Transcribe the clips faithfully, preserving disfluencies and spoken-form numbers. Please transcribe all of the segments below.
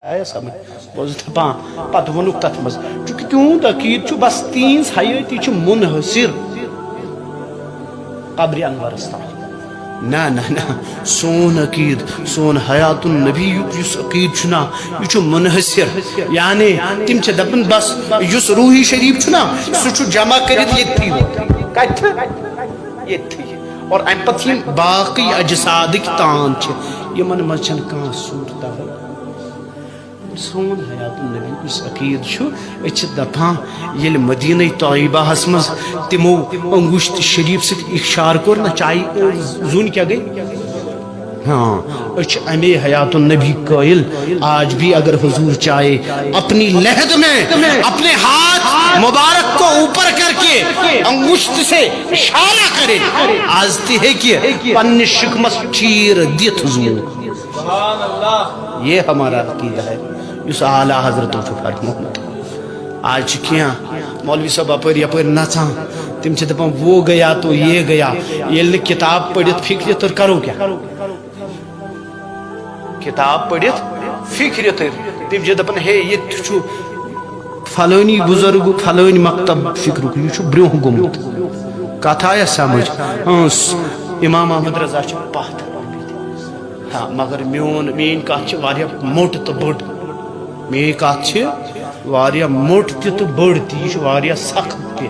آیا سمجھ؟ بہٕ اوسُس دَپان، پَتہٕ ووٚنُکھ تَتھ منٛز، چونکہ تِہُنٛد عقیٖدٕ چھُ بس تِہنٛز حیٲتی چھِ منحصر قبرِ انورس تام۔ نہ، نہ، نہ، سون عقیٖدٕ، سون حیات النبی یُک یُس عقیٖدٕ چھُ نا، یہِ چھُ منحصر۔ یعنی تِم چھِ دَپان، بس یُس روحی شریٖف چھُ نا، سُہ چھُ جمع کٔرِتھ ییٚتھی یوت۔ کَتہِ؟ ییٚتھی۔ اور اَمہِ پَتہٕ یِم باقٕے اجسادٕکۍ تان چھِ، یِمن منٛز چھَنہٕ کانٛہہ صوٗرتہ۔ سون حیات النبی یُس عقیٖدٕ چھُ، أسۍ چھِ دَپان، ییٚلہِ مدیٖنہ طیبہ ہَس منٛز تِمو انگشت شریٖف سۭتۍ اِشارٕ کوٚر نہ، چاہے زوٗنہِ کیٛاہ گٔے؟ ہاں، أسۍ چھِ اَمے حیات النبی قٲیِل۔ آج بھی اگر حضور چاہے اپنی لحد میں اپنے ہاتھ مبارک کو اوپر کر کے انگشت سے اشارہ کرے، آز تہِ ہیٚکہِ پننہِ شِکمس چیٖر دِتھ حضور۔ یہ ہمارا عقیدہ ہے، یُس اعلیٰ حضرتو چھُ فرمومُت۔ آز چھِ کینٛہہ مولوی صٲب اپٲرۍ یپٲرۍ نژان، تِم چھِ دپان، وہ گیا تو یہ گیا۔ ییٚلہِ نہٕ کِتاب پٔرِتھ فِکرِ تٔر کرو کیٛاہ؟ کِتاب پٔرِتھ فِکرِ تٔر۔ تِم چھِ دپان، ہے، ییٚتہِ چھُ فلٲنی بُزرگ، فلٲنۍ مکتب فِکرُک، یہِ چھُ برٛونٛہہ گوٚمُت۔ کتھ آیا سمجھ؟ اۭں، س-، امام احمد رضا چھِ پتھ آمٕتۍ۔ ہاں، مگر میون، میٲنۍ کتھ چھِ واریاہ موٚٹ تہٕ بٔڑ۔ میٲنۍ کتھ چھِ واریاہ موٚٹ تہِ تہٕ بٔڑ تہِ، یہِ چھِ واریاہ سخت تہِ۔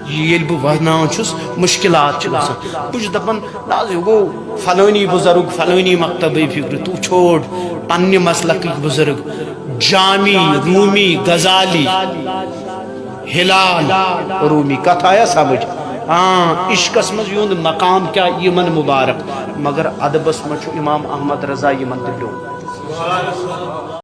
یہِ ییٚلہِ بہٕ ونان چھُس، مُشکِلات چھِ گژھان۔ بہٕ چھُس دَپان، نہ حظ، یہِ گوٚو فلٲنی بُزرگ، فلٲنی مکتبٕے فِکرِ، تو چھوڑ پننہِ مسلکٕکۍ بُزرگ، جامی، رومی، غزالی، ہلال، رومی۔ کتھ آیا سمجھ؟ ہاں، عشقس منٛز یِہُنٛد مقام کیٛاہ، یِمن مُبارک، مگر ادبس منٛز چھُ امام احمد رضا یِمن تہِ برٛونٛہہ۔